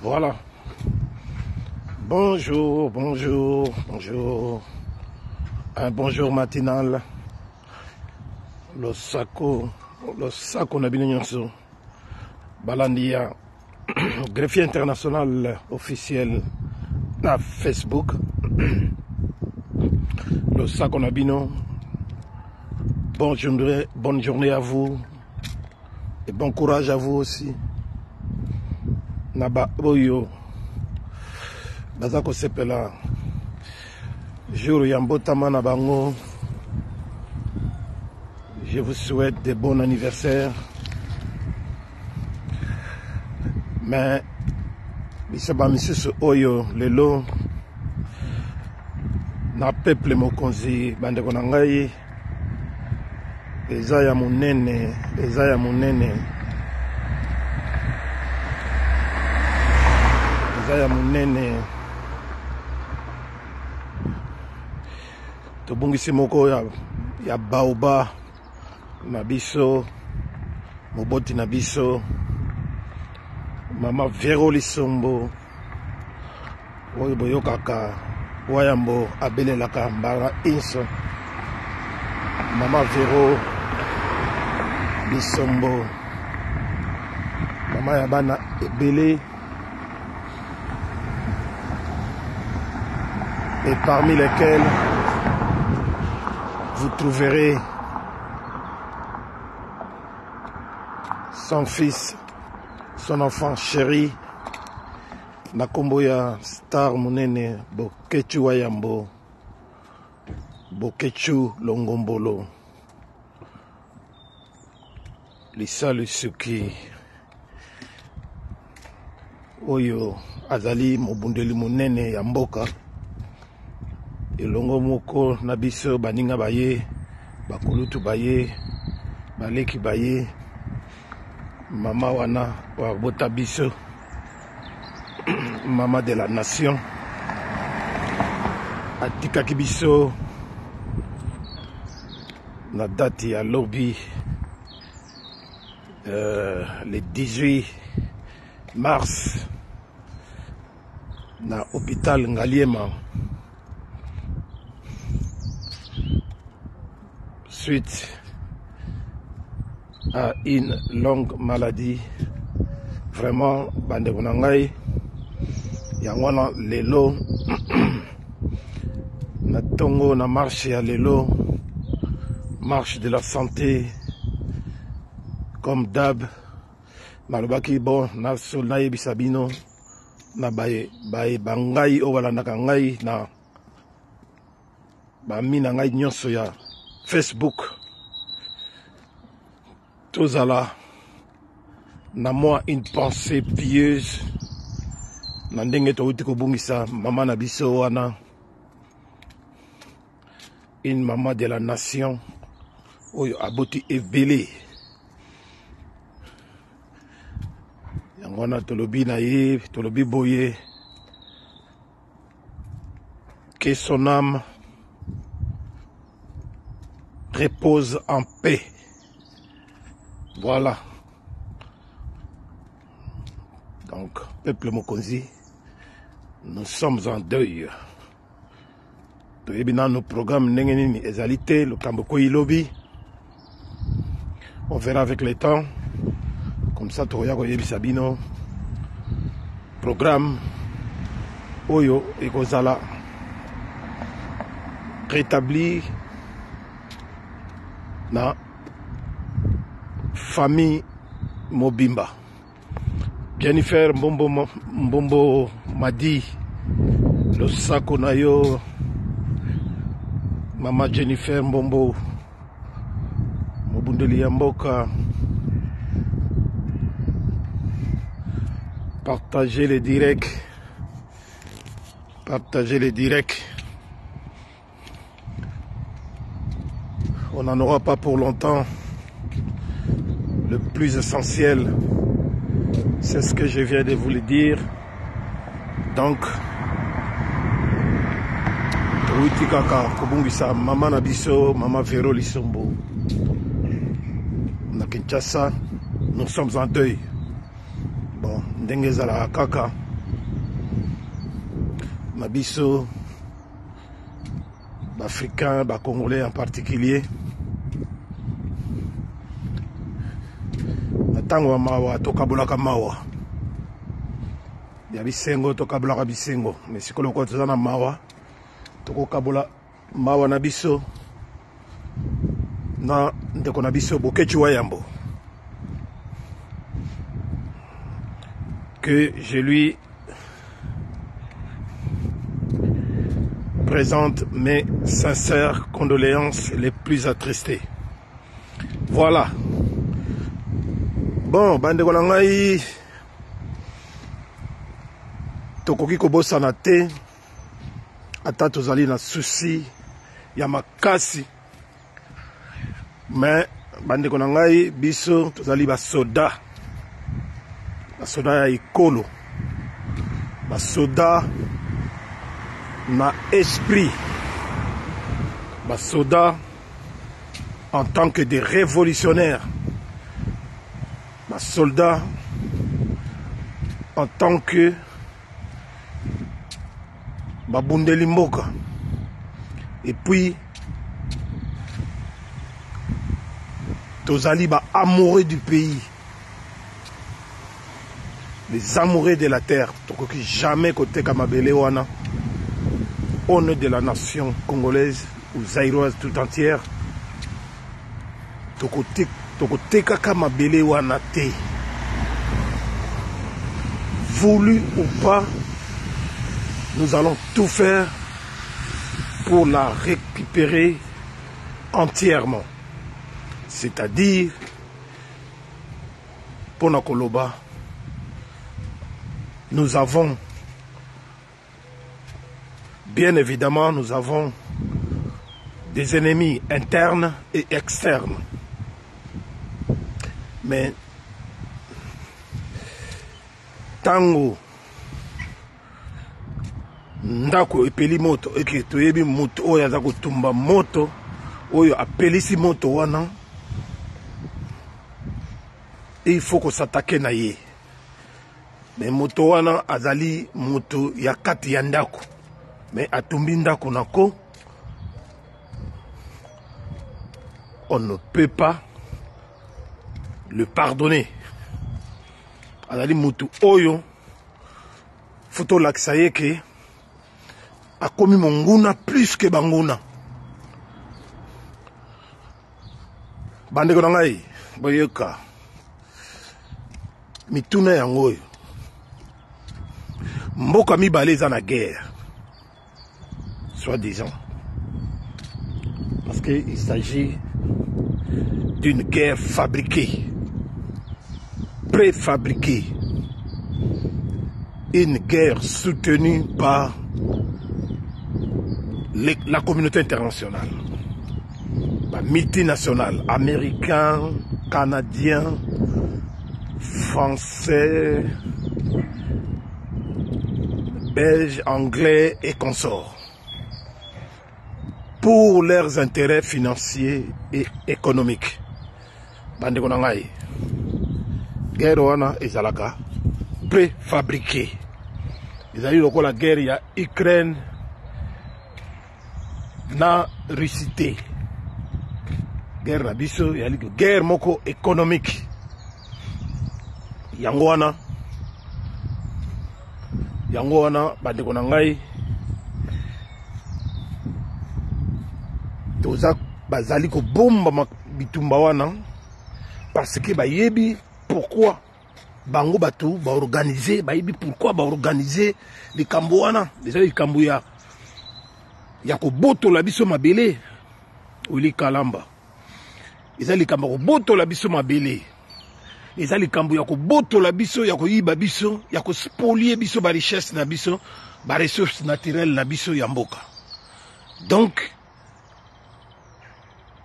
Voilà. Bonjour, bonjour, bonjour. Un bonjour matinal. Losako, losako na bino nyonso. Balandi ya greffier international officiel na Facebook. Losako na bino. Bonne journée, bonne journée à vous. Et bon courage à vous aussi. Na ba oyo baza kosepela jour ya mbotama na bango. Je vous souhaite de bons anniversaires. Mais biso ba misusu oyo lelo na peuple mokonzi bandeko na ngai eza ya monene eza ya monene eza ya monene tobungisi moko ya, ya baoba na biso moboti na biso mama Vero Lisombo oyo boyokaka wayambo abelelaka mbala inso mama Vero Lisombo mama ya bana ebele et parmi lesquels vous trouverez son fils, son enfant chéri, na kombo ya star monene Boketshu Wayambo, Boketshu Longombolo, Lisa Lusuki, oyo azali mobundeli monene ya mboka elongo moko na biso baninga baye bakulutu baye baleki baye mama wana abota biso mama de la nation atikaki biso na date ya lobi le 18 mars na hôpital Ngaliema suite à une longue maladie. Vraiment bandeko na ngai yango wana lelo na tongo na marche ya lelo, marche de la santé comme d'hab, nalobaki bon nayebisa bino na baye baye bangai oyo balandaka ngai na bami na ngai nyonso ya Facebook, tozala na mwa une pensée pieuse na ndenge touti kobungisa mama na biso wana, une maman de la nation oyo aboti ebele. Yango wana tolobi na ye, tolobi boye, que son âme repose en paix. Voilà. Donc, peuple mokonzi, nous sommes en deuil. Toyebi nano programme ndenge nini ezali te, lokambo ekoyi lobi. On verra avec le temps. Comme ça, tokoya koyebisa bino programme oyo ekozala rétabli na famille mobimba. Jennifer Mbombo, Mbombo Madi, losako na yo mama Jennifer Mbombo, mobundeli ya mboka. Partagez les directs, partagez les directs. On n'en aura pas pour longtemps. Le plus essentiel, c'est ce que je viens de vous le dire. Donc, touti kaka kobungisa mama na biso, mama Vero Lisombo na Kinshasa. Nous sommes en deuil. Bon, ndenge ezalaka kaka. na biso baafricain, bacongolais en particulier. Na ntango ya mawa tokabolaka mawa, ya bisengo tokabolaka bisengo, mais sikoyo lokola toza na mawa, tokokabola mawa na biso na ndeko na biso Boketshu Wayambo, que je lui présente mes sincères condoléances les plus attristées. Voilà. Bon, bandeko na ngai, tokoki kobosana te, ata tozali na souci ya makasi, mais bandeko na ngai, biso tozali basoda, basoda ya ekolo, basoda na esprit, basoda en tant que des révolutionnaires, basoldat en tant que babundeli mboka. Et puis tozali ba amoureux du pays, les amoureux de la terre. Tokoki jamais koteka mabele wana au nom de la nation congolaise ou zaïroise tout entière. Tokotekaka mabele wana te, voulu ou pas. Nous allons tout faire pour la récupérer entièrement, c'est-à-dire mpona koloba, nous avons bien évidemment, nous avons des ennemis internes et externes, mais ntango ndako epeli moto, eke toyebi moto oyo aza kotumba moto, oyo apelisi moto wana, il faut kos'attaquer na ye. Mais moto wana azali moto ya kati ya ndako, mais atumbi ndako na ko, on ne peut pas le pardonner. Azali motu oyo faut tolakisa ye ke akomi monguna plus ke banguna. Bandeko na ngai, boyoka mituna yango oyo. Mboka mibale eza na guerre, soi-disant, parce qu'il s'agit d'une guerre fabriquée, préfabriquée, une guerre soutenue par la communauté internationale, la multinationale, américain, canadien, français, belge, anglais et consorts, pour leurs intérêts financiers et économiques. Bandeko na ngai, guerre wana ezalaka préfabriqué, ezali lokola guerre ya Ukraine na Russie te. Guerre na biso ezali guerre moko économique. Yango wana, yango wana, bandeko na ngai, toza bazali kobomba bitumba wana parce que bayebi pourquoi bango bato baorganiser, bayebi pourquoi baorganiser likambo wana. Ezali likambo ya kobotola biso mabele. Oli Kalamba, eza likambo ya kobotola biso mabele, eza likambo ya kobotola biso, ya koyiba biso, ya kospolier biso barichesse na biso, baressource naturelle na biso ya mboka. Donc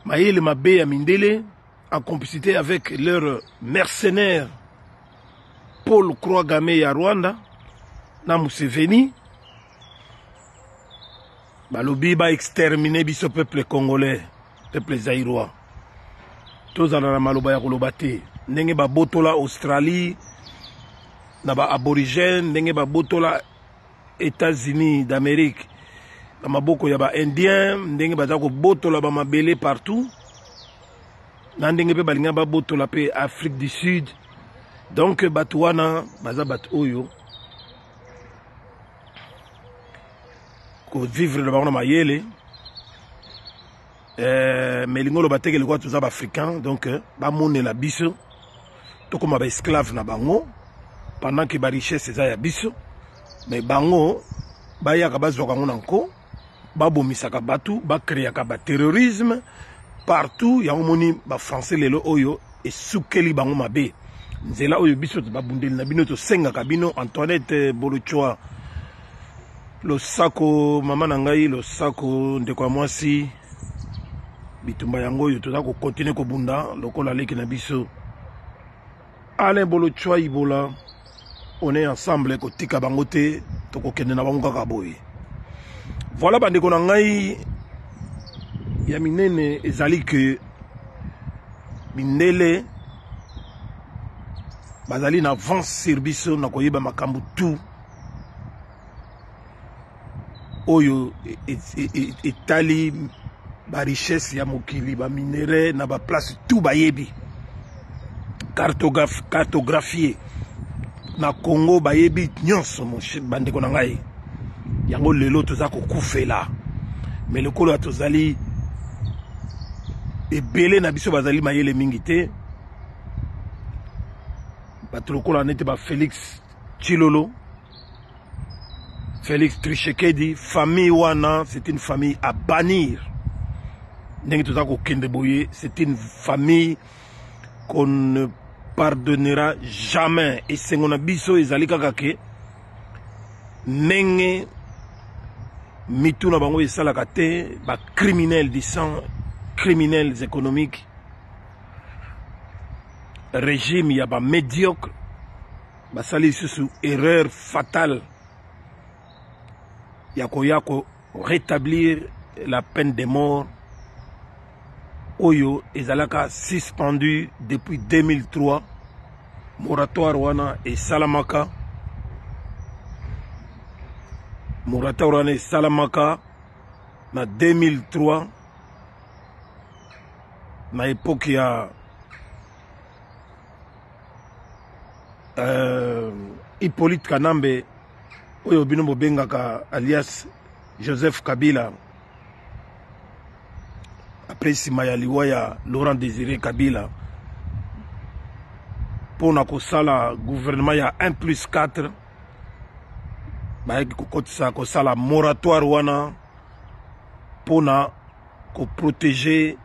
mayele mabe ya mindele, en complicité avec leurs mercenaires Paul Kagame ya Rwanda na Museveni, balobi baexterminer biso peuple congolais, peuple zaïrois, tozala na maloba ya koloba te, ndenge babotola Australie na baaborigène, ndenge babotola. États-Unis d'Amérique na maboko ya ba Indiens, ndenge baza kobotola ba mabele partout, na ndenge mpe balinga babotola mpe Afrique du Sud. Donc bato wana baza bato oyo kovivre na bango na mayele. Mais elingi oloba teke lokola toza baafricain, donc bamonela biso tokóma baesclave na bango pendant ke barichesse eza ya biso. Mais bango bayaka, bazwaka yango na nko, babomisaka bato, bacréaka baterrorisme partout. Yango moni bafrançais lelo oyo esukeli bango mabe. Nzela oyo biso babundeli na bino, tosengaka bino. Antoinette Bolotshwa, losako mama na ngai, losako ndeko ya mwasi. Bitumba yango oyo toza kocontinuer kobunda lokola leki na biso Alain Bolotshwa Ibola. On est ensemble, kotika bango te, tokokende na bango kaka boye. Voilà, bandeko na ngai ya minene, ezali ke mindele bazali na avance sur biso na koyeba makambo tout oyo etali barichesse ya mokili, baminerai na baplace tout bayebi, cartographie na Congo bayebi nyonso. Bandeko na ngai, yango lelo toza kokufela. Mais lokola tozali ebele na biso bazali mayele mingi te, bato lokola neti bafélix Tshilolo, Félix Tshisekedi, famille wana, c'est une famille à bannir. Ndenge toza kokende boye, c'est une famille qu'on ne pardonnera jamais. Esengo na biso ezali kaka ke ndenge mitu na bango esalaka te, bacriminels du sang, criminels économiques, régime ya bamédiocre, basali lisusu erreur fatale ya koya korétablir la peine de mort oyo ezalaka suspendu depuis 2003. Moratoire wana esalamaka, moratoire wana esalamaka na 2003, na époque ya Hippolyte Kanambe, oyo bino bobengaka alias Joseph Kabila, après nsima ya liwa ya Laurent Désiré Kabila, mpona kosala gouvernement ya 1 plus 4. Bayaki kokotisa, kosala moratoire wana mpona koprotéger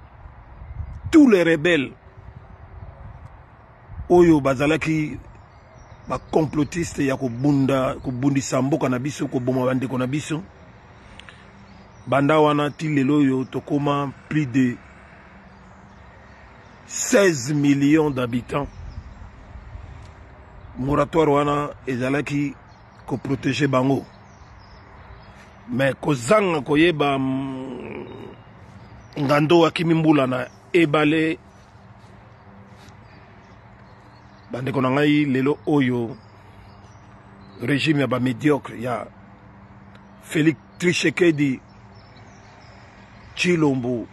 tous les rebelles oyo bazalaki bacomplotiste ya kobunda, kobundisa mboka na biso, koboma bandeko na biso. Banda wana ti lelo oyo tokóma plus de 16 millions d'habitants. Moratoire wana ezalaki koprotéger bango, mais kozanga koyeba, ngando akimi mbula na ebale. Bandeko na ngai, lelo oyo régime ya bamédiocre ya Félix Tshisekedi Tshilombo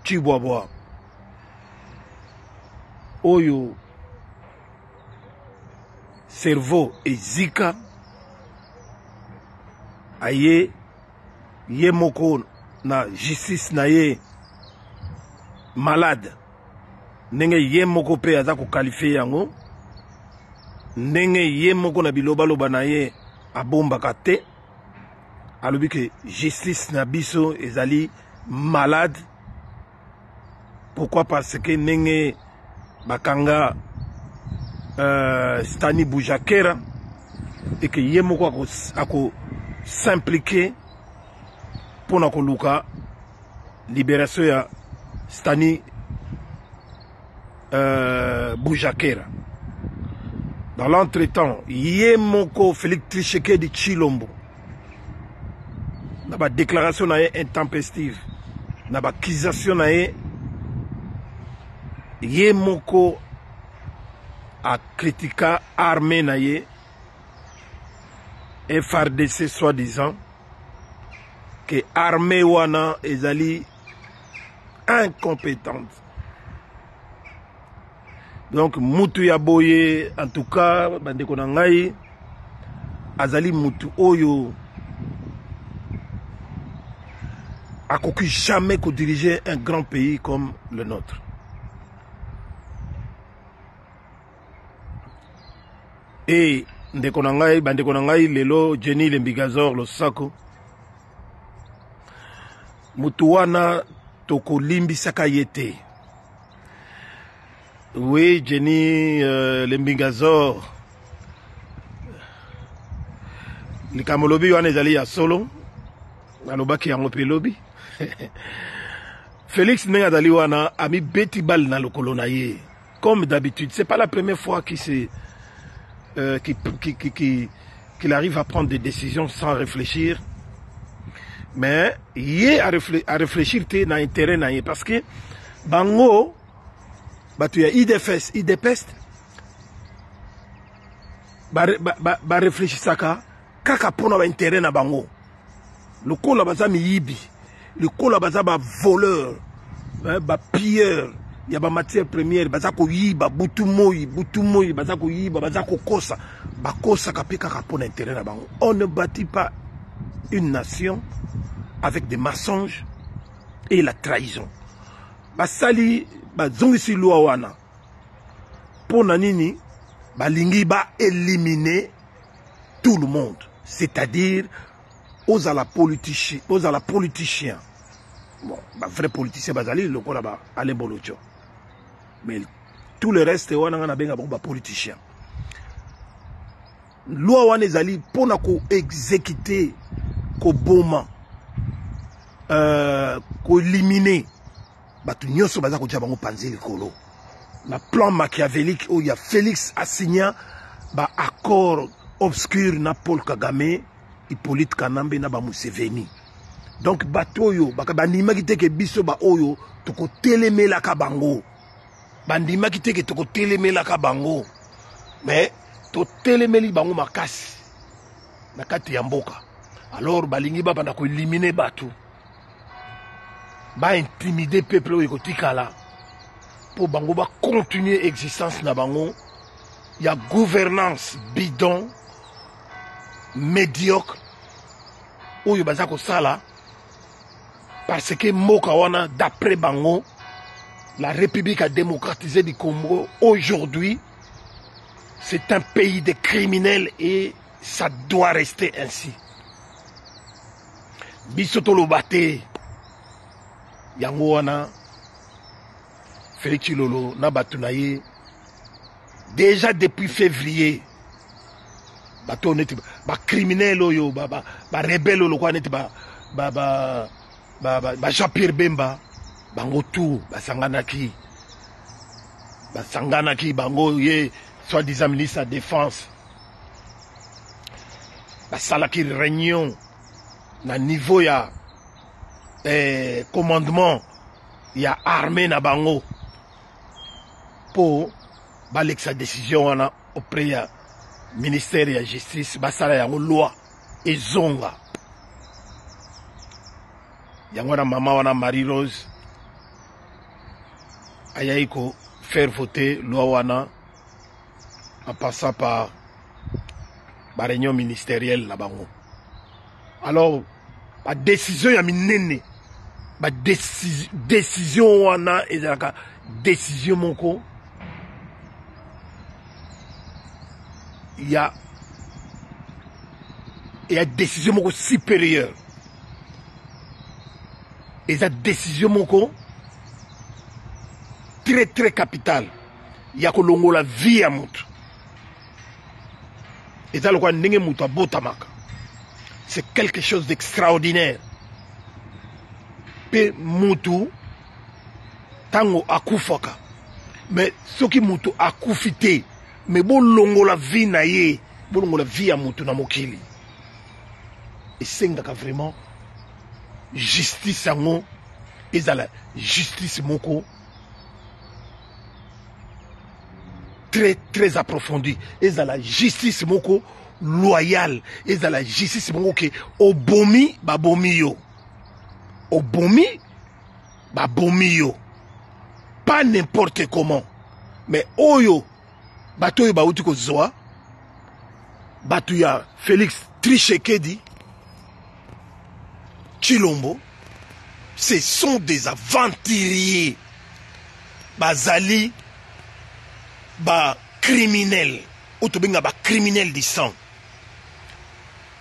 Tshibwabwa, oyo cerveau ezika, aye ye moko na justice na ye malade, ndenge ye moko mpe aza koqualifier yango, ndenge ye moko na bilobaloba na ye abombaka te, alobi ke justice na biso ezali malade. Pourquoi? Parce que ndenge bakanga Stani Bujakera, eke ye moko ako s'impliquer mpona koluka libération ya Stani Bujakera. Dans l'entretemps, ye moko Félix Tshisekedi Tshilombo, na badéclaration na ye intempestive, na baaccusation na ye, ye moko akritika armée na ye. FRDC soi-disant que armée wana ezali incompétente. Donc mutu ya boye en tout cas bandeko na ngai azali mutu oyo akoki jamais ko diriger un grand pays comme le nôtre. Et ndeko na ngai bandeko na ngai lelo Jenny Lembigazor losako mutu wana tokolimbisaka ye te. Oui, Jenny euh, Lembingazor likambo lobi wana ezali ya solo nalobaki yango mpe lobi Felix ndenge azali wana amibeti bale na lokolo na ye comme d'habitude c'est pas la première fois qu'il se euh, qu'il qui, qui, qui, qu'il arrive à prendre des décisions sans réfléchir mais ye a, réfl a réfléchir te na intérêt na ye parce que bango bato ya idfs idps bareflechisaka ba, ba, ba kaka mpona baintérêt na bango lokola baza miyibi lokola baza bavoleur bapilleur ya bamatière première baza koyiba butu moi butu moi baza koyiba baza kokosa bakosaka mpe kaka mpo na intérêt na bango. On ne bâtit pas une nation avec des mensonges et la trahison. Basali bazongisi loi wana mpo na nini? Balingi ba éliminer tout le monde, c'est-à-dire ozala politicien, ozala politicien bon ba vrai politicien bazali lokola ba Alain Bolodjo, mais tout le reste wana nga nabenga bango ba politicien. Loi wana ezali mpona koexécute koboma euh, koelimine bato nyonso baza kotia bango panzi likolo na plan machiavélique oyo ya Félix asigna ba accord obscur na Paul Kagame, Hippolyte Kanambe na ba Museveni. Donc bato oyo bandimaki te ke biso baoyo tokotelemelaka bango, bandimaki te ke tokotelemelaka bango, mais totelemeli bango makasi na kati ya mboka. Alors balingi babanda koelimine bato, baintimide peuple oyo ekotikala mpo bango bacontinue existence na bango ya gouvernance bidon médiocre oyo baza kosala, parce que mboka wana d'après bango la République a démocratisé du Congo aujourd'hui, c'est un pays de criminels et ça doit rester ainsi. Biso toloba te yango wana Félix Tshilolo na bato na ye déjà depuis février bato neti bacriminel oyo barebele oyo lokola neti ba, ba, ba, ba, ba, ba Jean-Pierre Bemba bango tout basanganaki basanganaki bango ye soi-disant ministre ya défense basalaki réunion na niveau ya eh, commandement ya armée na bango mpo balekisa décision wana auprès ya ministère ya justice basala yango loi ezonga yango wana mama wana Marie Rose ayaki ko faire voter loi wana en passant par ba réunion ministérielle na bango. Alors ba décision ya minene ba décision wana ezalaka décision moko ya ya décision moko supérieure, eza décision moko très très capitale ya kolongola vie ya moto. Eza lokola ndenge moto abotamaka, c'est quelque chose d'extraordinaire. Mpe motu ntango akufaka, mais soki moto akufi te, mais bolongola vie na ye, bolongola vie ya motu na mokili, esengaka vraiment justice yango ezala justice moko. Très très approfondie, ezala justice moko loyale, ezala justice moko ke obomi babomi yo, obomi babomi yo, pas n'importe comment. Mais oyo bato oyo bauti kozwa bato ya Félix Tshisekedi Tshilombo, ce sont des aventuriers, bazali ba criminels oyo tobenga ba criminels du sang.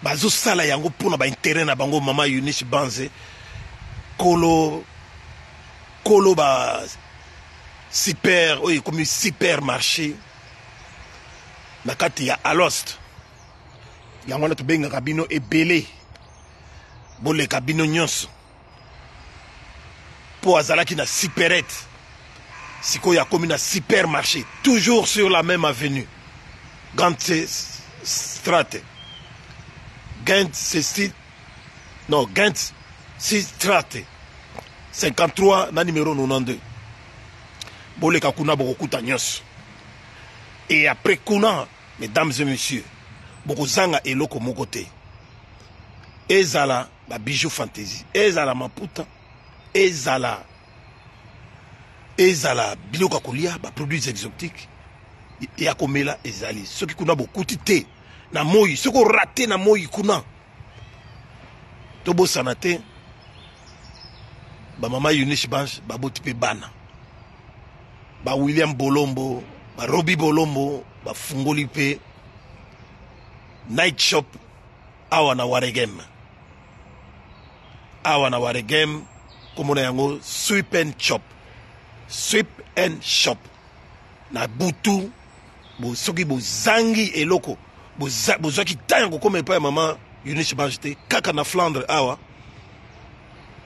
Bazosala yango mpona ba intérêt na bango. Mama Eunice Banze, kolo kolo ba super oyo ekomi supermarché na kati ya Alost, yango wana tobengaka bino ebele, boleka bino nyonso, mpo azalaki na supérette, sikoyo akomi na supermarché, toujours sur la même avenue Gantstraat, Gent c'est non, Gent Straat 53 na numéro 92. Boleka kuna, bokokuta nyonso. Et après kuna, mesdames et messieurs, bokozanga eloko moko te. Ezala babijou fantaisie, ezala maputa, ezala biloko ya kolia, baproduits exotiques ya komela ezali. Soki kuna bokuti te na moi, soki orate na moi kuna, tobosana te, bamama Eunice Bange baboti mpe bana, ba William Bolombo, barobi Bolombo, bafungoli mpe night shop awa na Waregem. Awa na Waregem, kombo na yango Sweep and Shop, Sweep and Shop. Na butu bo, soki bozangi eloko, bozwaki ntango ya kokóma epai ya mama Eunice Bange te, kaka na Flandre awa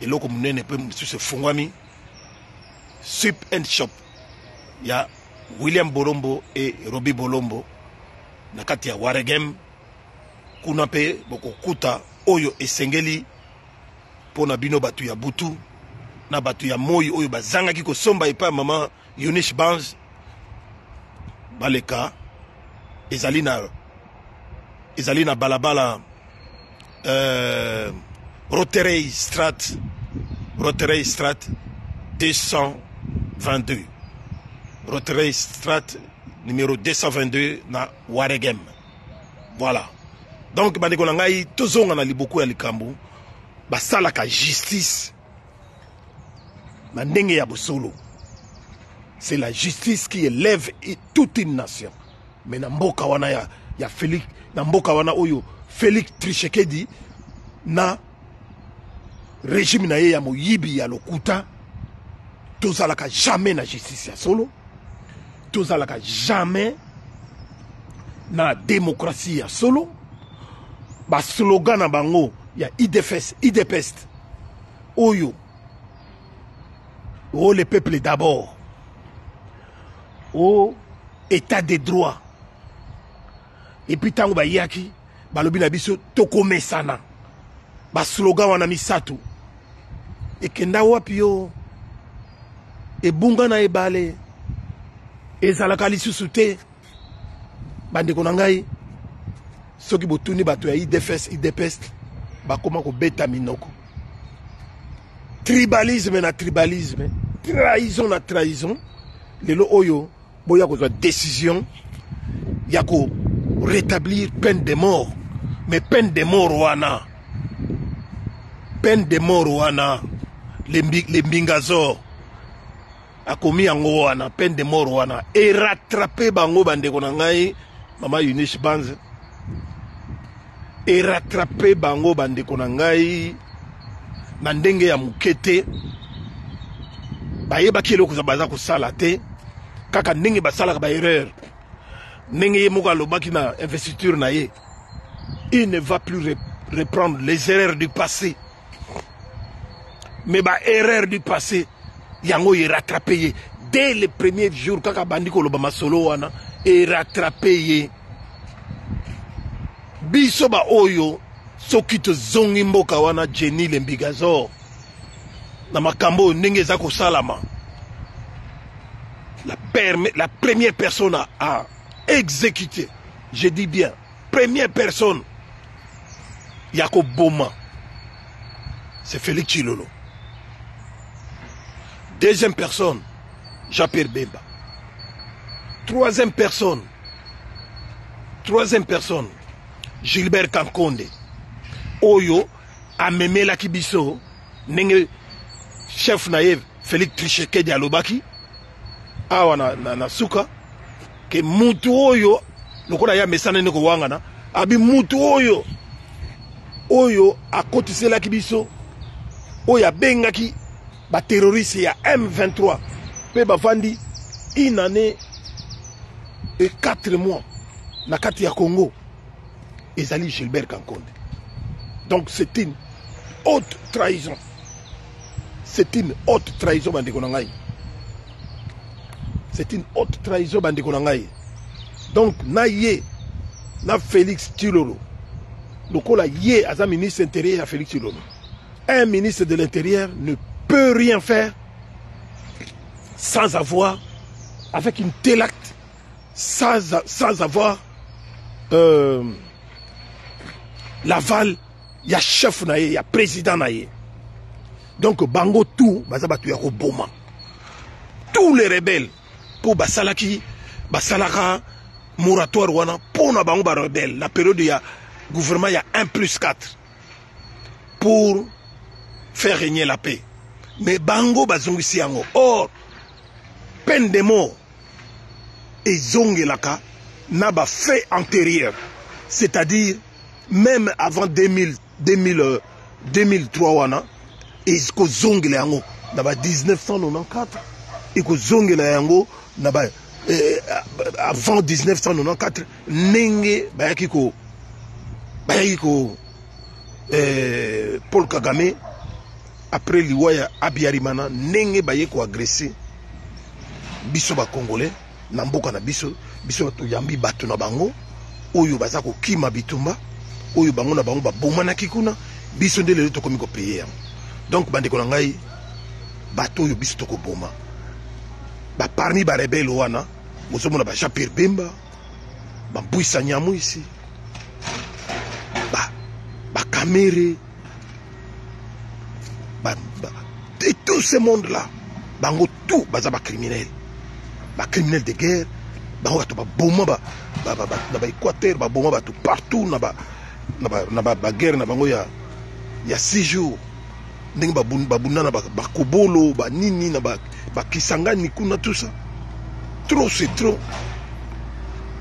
eloko monene mpe mosusu efungwami, Sweep and Shop ya William Bolombo e Robi Bolombo na kati ya Waregem. Kuna mpe bokokuta oyo esengeli mpo na bino bato ya butu na bato ya moi oyo bazangaki kosomba epai ya mama Eunice Bange, baleka. Ezali na balabala Roterey Strat, Roterey Strat 222, Roterey Strat numéro 222 na Waregem. Voilà. Donc bandeko na ngai, tozonga na liboku ya likambo. Basalaka justice na ndenge ya bosolo. C'est la justice qui élève toute une nation. Mais na mboka wana ya Félix, na mboka wana oyo Félix Tshisekedi na régime na ye ya moyibi, ya lokuta, tozalaka jamais na justice ya solo, tozalaka jamais na démocratie ya solo. Baslogan na bango ya UDPS, UDPS oyo o le peuple d'abord, o état de droit, et puis ntango bayaki, balobi na biso tokomesana. Baslogan wana misato ekenda wapi? Yo ebunga na ebale, ezalaka lisusu te. Bandeko na ngai, soki botuni bato ya UDPS, UDPS, bakóma kobeta minoko. Tribalisme na tribalisme, trahison na trahison. Lelo oyo boya kozwa décision ya korétablir peine de mort, mais peine de mort wana, peine de mort wana, le Mbingazor akomi yango wana, peine de mort wana erattrape bango. Bandeko na ngai, mama Eunice Banze erattrape bango. Bandeko na ngai, na ndenge ya moke te, bayebaki eloko baza kosala te, kaka ndenge basalaka baerreur. Ndenge ye moko alobaki na investiture na ye, il ne va plus reprendre les erreurs du passé. Mais baerreur du passé yango erattrape ye dès le premier jour. Kaka bandi koloba masolo wana, erattrape ye. Biso baoyo soki tozongi mboka wana, Jenny Lembigazor, na makambo oyo ndenge eza kosalama, la La première personne à exécuter, je dis bien, première personne ya koboma, c'est Félix Tshilolo. Deuxième personne, Jean-Pierre Bemba. Troisième personne, troisième personne, Gilbert Kankonde. Oyo amemelaki biso ndenge chef na ye Félix Tshisekedi alobaki awa na suka ke mutu oyo lokola ye amesana nde kowangana abi mutu oyo oyo akotiselaki biso oyo abengaki baterroriste ya M23 mpe bavandi une année et 4 mois na kati ya Congo ezali Gilbert Kankonde. Donc c'est une haute trahison, c'est une haute trahison, bandeko na ngai, c'est une haute trahison, bandeko na ngai. Donc na ye na Félix Tshilolo, lokola ye aza ministre intérieur ya Félix Tshilolo, un ministre de l'Intérieur ne peut rien faire sans avoir, avec une telle acte, sans avoir l'aval ya chef na ye, ya président na ye. Donc bango tout baza bato ya koboma, tous les rebelles, mpo basalaki basalaka moratoire wana mpo na bango barebelle na période ya gouvernement ya 1 plus 4 pour faire régner la paix, mais bango bazongisi yango. Or peine de mort ezongelaka na bafait antérieur, c'est-à-dire même avant 2000, 2000, 2003 wana ekozongela yango na ba 1994, ekozongela yango na ba avant 1994 ndenge bayaki ko Paul Kagame après liwa ya Habyarimana, ndenge baye koagresser biso bacongolais na mboka na biso. Biso toyambi bato na bango oyo baza kokima bitumba oyo bango na bango babomanaki kuna. Biso nde lelo tokomi kopayer yango. Donc bandeko na ngai, bato oyo biso tokoboma baparmi barebelles wana, bozomona ba Jean Pierre Bemba, bambwisa Nyamwisi, baKamerhe ba, et tout ce monde là, bango tout baza bacriminel, bacriminel de guerre. Bango bato baboma na baéquateur, baboma bato partout na baguerre na bango ya 6 jours, ndenge babunda na bakobolo banini na bakisangani kuna, tout ça. Trop c'est trop,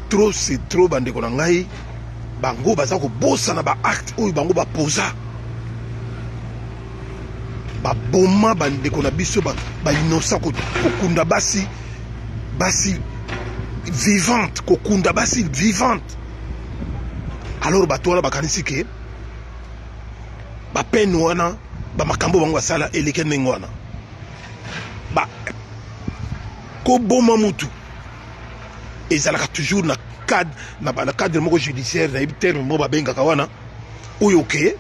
trop c'est trop, bandeko na ngai. Bango baza kobosana baacte oyo bango bapoza, baboma bandeko na biso bainnocent, kokunda basi vivante, kokunda basi vivante. Alors bato wana bakanisi ke bapeine wana, bamakambo bango basala eleki ndenge wana. Ba koboma mutu ezalaka toujours na cadre, na cadre moko judiciaire, nayebi terme moko babengaka wana oyo ke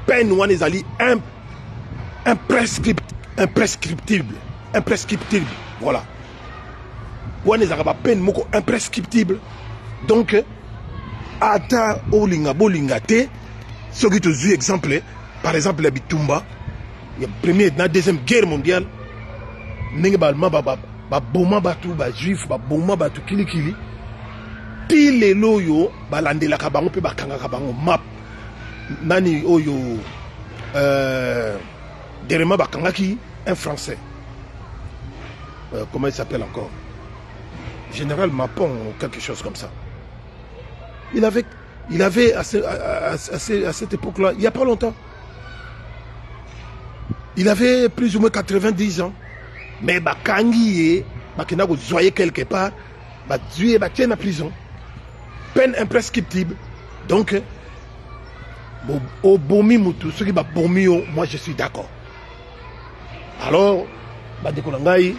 peine wana ezali imprescriptible, imprescriptible, voilà. Wana ezalaka bapeine moko imprescriptible. Donc ata olinga bolinga te, soki tozwi exemple, par exemple ya bitumba ya première na deuxième guerre mondiale, ndenge baallemand baboma bato, bajuif baboma bato kilikili, ti lelo oyo balandelaka bango mpe bakangaka bango. Map nani oyo dernièrement bakangaki un Français, comment il s'appelle encore, général Mapon ou quelque chose comme ça. Il avait à cette époque-là, il n'y a pas longtemps, il avait plus ou moins 90 ans, mais bakangi ye, bakenda kozwa ye quelque part, bazwi ye, batie na prison, peine imprescriptible. Donc obomi mutu, soki babomi yo, moi je suis d'accord. Alors bandeko na ngai,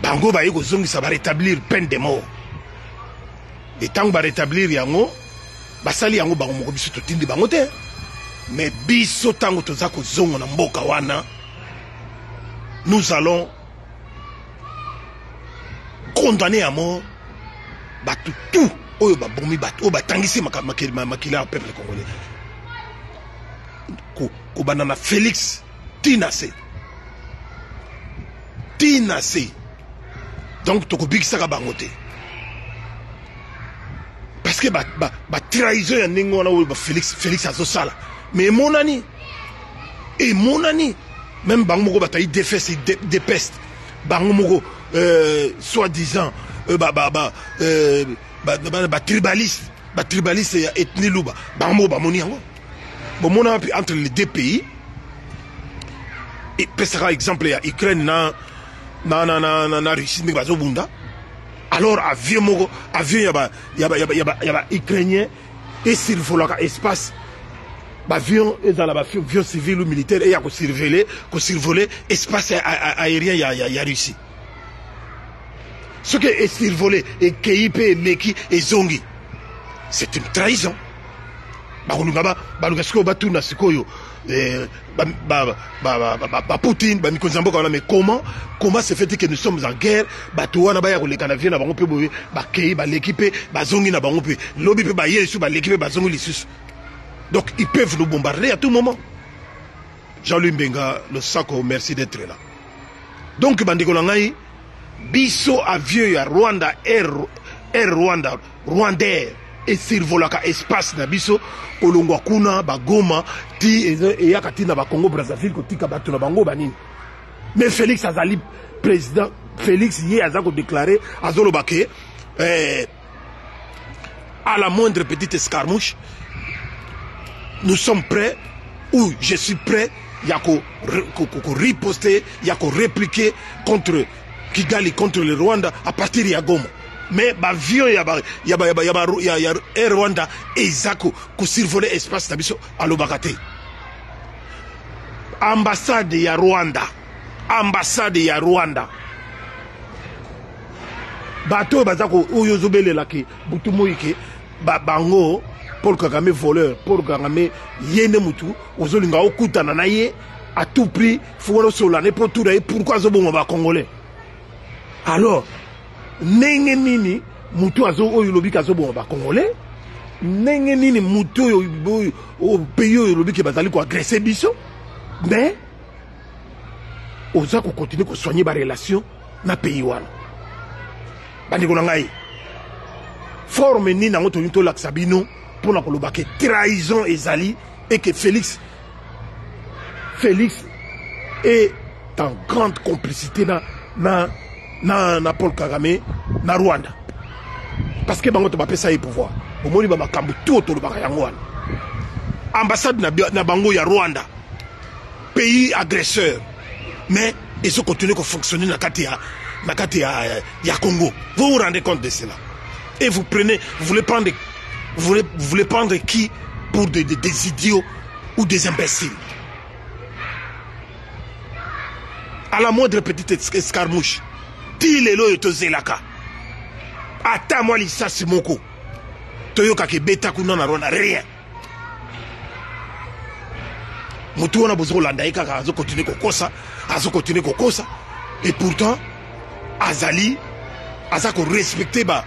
bango baye kozongisa, barétablir peine de mort. Ntango barétablir yango, basali yango bango moko, biso totindi bango te. Mais biso ntango toza kozonga na mboka wana, Nous allons condamner à mort bato tout oyo babomi bato oyo batangisi makila ya peuple congolais, kobanda na Félix tina se tina se. Donc tokobikisaka bango te, parce que batrahison ya ndenge wana oyo Félix azosala, mais emonani, emonani même bango moko bato ya UDPS, UDPS bango moko, soi-disant batribaliste, batribaliste ya ethnie luba, bango moko bamoni yango. Bomona wapi entre les deux pays? Epesaka exemple ya Ukraine na Russie, ndenge bazobunda. Alors avion moko, avion ya ba Ukrainien esurvolaka espace, bavion ezala bavion civil ou militaire, eya kosurvoler espace aérien ya Russie. Soki esurvoler, ekei mpe emeki, ezongi, c'est une trahison. Bakoluka, baluka sikoyo, batuna sikoyo Bapoutine, bamikonzi ya mboka wana. Mais comment se fait que nous sommes en guerre, bato wana baya koleka na vie na bango mpe boye, bakei, baleki mpe bazongi na bango, mpe lobi mpe baye lisusu, baleki mpe bazongi lisusu? Donc ils peuvent nous bombarder à tout moment. Jean-Louis Mbenga Losako, merci d'être là. Donc bandeko na ngai, biso avion ya Rwanda, Air Rwanda, Rwandair, esurvolaka espace na biso kolongwa kuna Bagoma ti eyaka ti na Bacongo Brazzaville, kotika bato na bango banini. Mais Félix azali président, Félix ye aza kodéclarer, azoloba ke à la moindre petite escarmouche, nous sommes prêts ou je suis prêt ya ko riposter, ya korépliquer contre Kigali, contre le Rwanda à partir ya Goma. Mais bavion ya Air Rwanda eza kosurvoler espace na biso, alobaka te. Ambassade ya Rwanda, ambassade ya Rwanda, bato oyo baza, oyo ozobelela ke butu moi ke bango Paul Kagame voleur, Paul Kagame ye nde mutu ozolinga okutana na ye à tout prix, faut wana osolola ne mpo tuna ye pourquoi azoboma Bacongolais. Alors ndenge nini mutu azo oyo olobi ke azoboma Bacongolais, ndenge nini mutu oyo, pays oyo olobi ke bazali koagresser biso, mais oza kocontinuer kosoigner barelation na pays wana? Bandeko na ngai, forme nini yango tolingi tolakisa bino mpona koloba ke trahison ezali et que Félix est en grande complicité na Paul Kagame na Rwanda, parce que bango to bapesa ye pouvoir. Omoni bamakambo to tolobaka yango wana. Ambassade na bango ya Rwanda, pays agresseur, mais ezocontinuer kofonctionner na kati ya Congo. Vous vous rendez compte de cela? Et vous prenez vous voulez prendre qui pour des idiots ou des imbéciles? À la moindre petite escarmouche, ti lelo oyo tozelaka ata mwa lisasi moko toyokaka ebeta kuna na Rwanda, rien. Motu wana boza kolanda ye kaka, azocontinuer kokosa, azocontinuer kokosa, et pourtant azali aza korespecter ba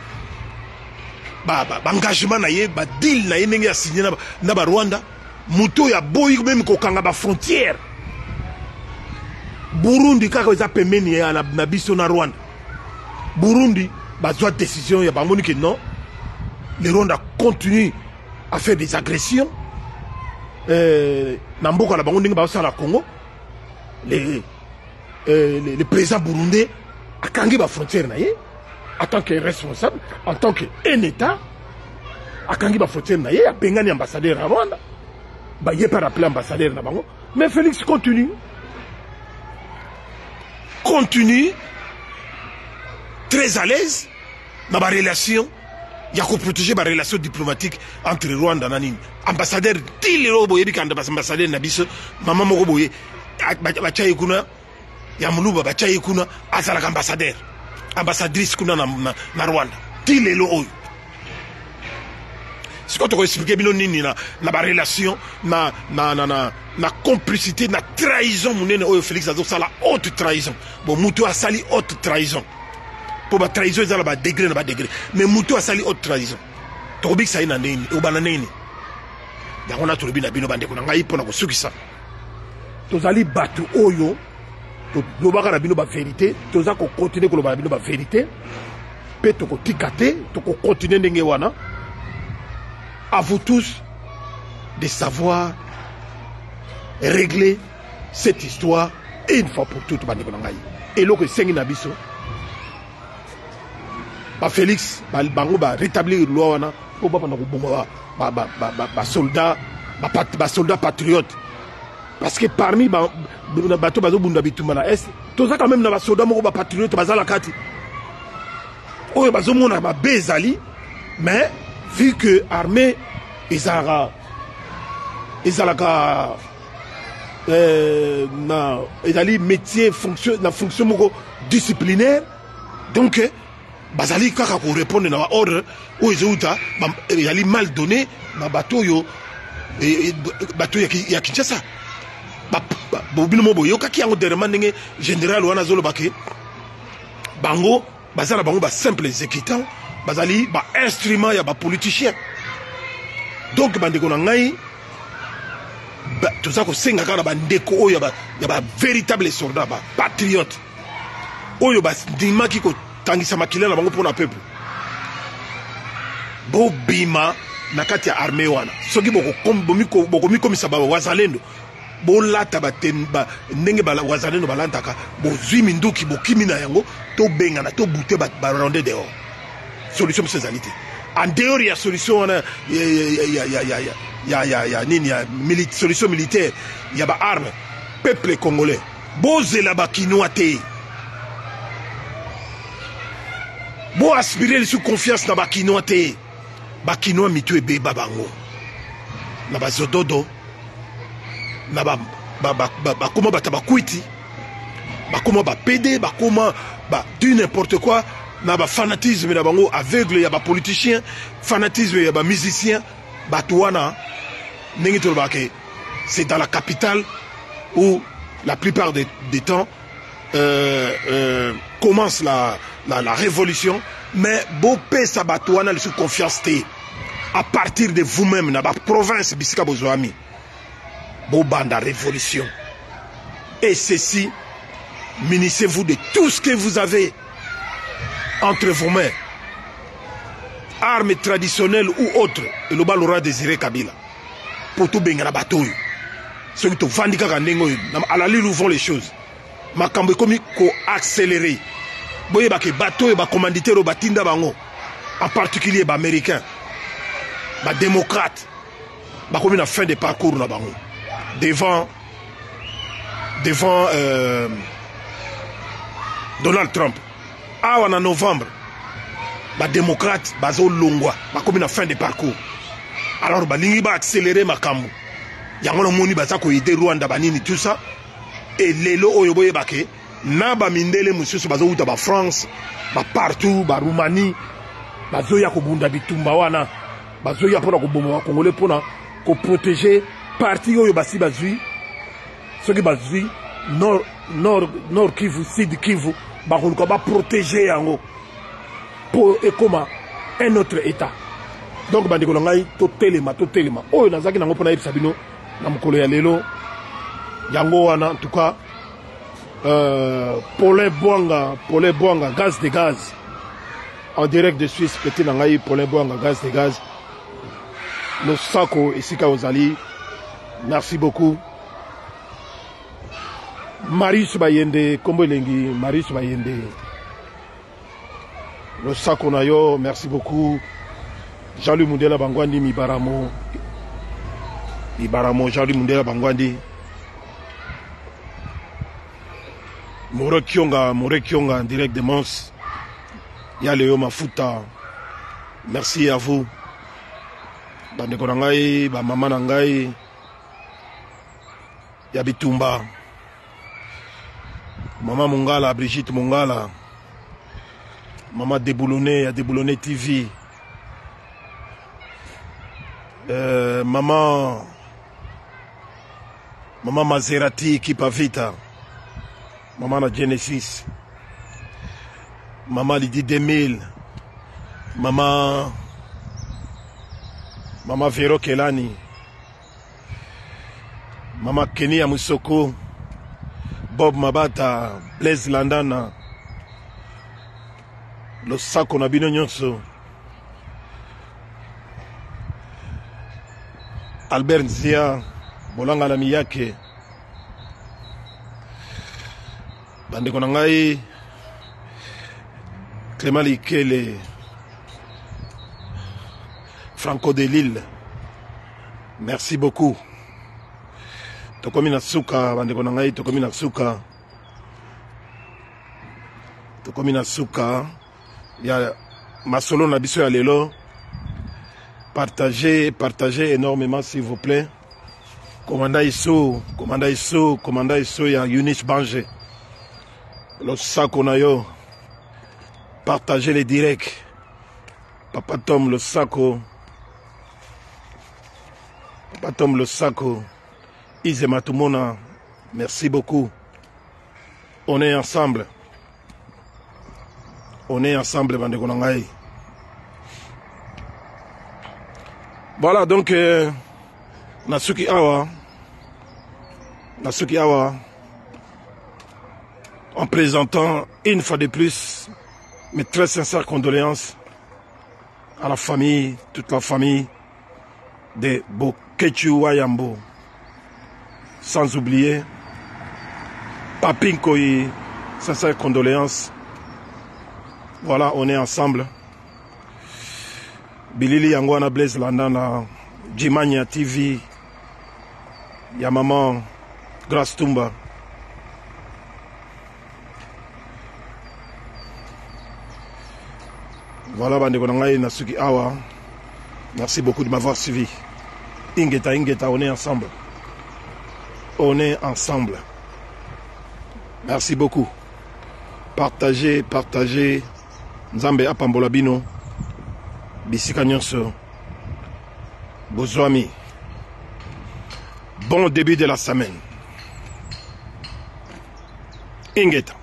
baengagement ba na ye, badeal na ye ndenge asigné na Barwanda. Motu oyo aboyi même kokanga bafrontière Burundi kaka eza pembeni ya na biso na Rwanda. Burundi bazwa décision ya bamoni ke non, le Rwanda continue à faire des agressions na mboka na bango ndenge bazosala na Congo. Le président burundais akangi bafrontière na ye en tant que responsable, en tant que un État. Akangi bafrontière na ye, abengani ambassadeur ya Rwanda, baye mpe rappeler ambassadeur na bango. Mais Félix continue très à l'aise na barelation ya koprotéger barelation diplomatique entre Rwanda na nini. Ambassadeur ti lelo boyebi ka ambassadeur na biso, mama moko boye batya ye kuna ya moluba, batya ye kuna, azalaka ambassadeur, ambassadrice kuna na Rwanda ti lelo oyo. Sikoyo tokoexplike bino nini na, na barelation na, na, na, na, na complicité na trahison monene oyo Félix azosala haute trahison. Bon, moto asali haute trahison mpo batrahison eza na badegre na badegre, mais moto asali haute trahison tokobikisa ye na ndenge nini? Ekobanda ndenge nini? Yango na tolobi na bino bandeko na ngai mpo na kosukisa, tozali bato oyo tolobaka na bino baverité, toza kokontinue koloba na bino baverité mpe tokotika te, tokokontinue ndenge wana. À vous tous de savoir régler cette histoire une fois pour toutes. Bandeko na ngai, eloko esengi na biso, bafélix bango barétablir loi wana mpo babanda koboma basoldat, basoldat patriote, parce que parmi bato bazobunda bitumba na est, toza quand même na basoldat moko bapatriote baza na kati oyo bazomona mabe ezali. Mais vu que armée ezalaka na ezali métier, fonction na fonction moko disciplinaire, donc bazali kaka korépondre na baordre oyo ezouta, ezali mal donné na bato oyo, bato ya Kinshasa. Bino mo boyokaki yango dernièrement ndenge général wana azoloba ke bango baza na bango basimple exécutant, bazali bainstrument ya bapoliticien. Donc bandeko na ngai, toza kosenga kaka na bandeko oyo ya bavéritable soldat, bapatriote oyo bandimaki kotangisa makila na bango mpona peuple, bobima na kati ya armée wana. Soki bokomikomisa bawazalendo, bolata ndenge wazalendo balataka, bozwi minduki, bokimi na yango, tobengana, tobute barwandais dehors. Solution mosusu ezali te en dehors ya solution wana ya nini, ya solution militaire ya baarme. Peuple congolais, bozela bakinois te, boaspire lisusu confiance na bakinois te. Bakinois mitu ebeba bango na bazododo na bakoma bato bakwiti, bakoma bapede, bakoma ba du n'importe quoi na bafanatisme na bango aveugle ya bapoliticien, fanatisme ya bamusicien. Bato wana, ndenge tolobaka ke c'est dans la capitale où la plupart des temps commence la révolution. Mais bopesa bato wana lisusu confiance te. À partir de vous-même, na baprovince bisika bozwami, bobanda révolution. Et ceci, munissez-vous de tout ce que vous avez entre vos mains, armes traditionnelles ou autres, eloba Laurent Désiré Kabila, po tobengana bato oyo. Soki tovandi kaka ndenge oyo, à l'allure où vont les choses, makambo ekomi koaccélérer, boyebake bato oyo bacommanditaire oyo batinda bango, en particulier baaméricain, badémocrate, bakomi na fin de parcours na bango devant Donald Trump awa na novembre. Badémocrate bazolongwa, bakomi na fin de parcours. Alors balingi baaccélérer makambo yango. Namoni baza koaider Rwanda, banini, tout ça. E lelo oyo boyebake na bamindele mosusu bazowuta bafrance, bapartout, baroumanie, bazoya kobunda bitumba wana, bazoya mpona koboma bakongole, mpona koprotéger parti oyo basi bazwi. Soki bazwi Nord Kivu, Sud Kivu, bakoluka baprotéger yango mpo ekóma un autre état. Donc bandeko na ngai, totelema, totelema. Oyo nazalaki nango mpo nayebisa bino na mokolo ya lelo, yango wana. En tout cas, Paulin Bwanga, Paulin Bwanga, gaz de gaz, en direct de Suisse. Petit na ngai Paulin Bwanga, gaz de gaz, losako esika ozali, merci beaucoup. Marius Bayende, kombo elengi, Marius Bayende, losako na yo, merci beaucoup. Jean-Louis Mundela Bangwandi, Mibaramo, Mibaramo, Jean-Louis Mundela Bangwandi, Moro Kionga, Moro Kionga, en direct de Mons. Ya Léo Mafuta, merci à vous. Bandeko na ngai, bamama na ngai ya bitumba, mama Mongala, Brigitte Mongala, mama Deboulone ya Deboulone TV. Euh, maman Maman Maserati Kipavita Maman na Genesis Maman Lydie 2000 Maman Maman Vero Kelani Maman Kenny ya Musoko Bob Mabata Blaise Landana losako na bino nyonso Albert Nzia Bolanga na Miyake bandeko na ngai Clément Likele Franco de Lille merci beaucoup tokomi na suka bandeko na ngai tokomi na suka tokomi na suka ya masolo na biso ya lelo. Partagez, partagez énormément s'il vous plaît. Commanda Iso, Commanda Iso, Commanda Iso ya Eunice Bange. Losako na yo. Partagez les directs. Papa Tom Losako. Papa Tom Losako. Ize Matumona. Merci beaucoup. On est ensemble. On est ensemble bandeko na ngai. Voilà donc euh, nasuki awa nasuki awa en présentant une fois de plus mes très sincères condoléances à la famille, toute la famille de Boketshu Wayambo. Sans oublier Papi Nkoyi, sincères condoléances. Voilà, on est ensemble. Bilili yango wana Blaise Landa na Jimania TV ya maman Grace Tumba. Voilà bandeko na ngai na suki awa. Merci beaucoup de m'avoir suivi. Ingeta ingeta, on est ensemble. On est ensemble. Merci beaucoup. Partagez, partagez. Nzambe apambola bino. Bisika nyonso. Bozwami. Bon début de la semaine. Ingeta.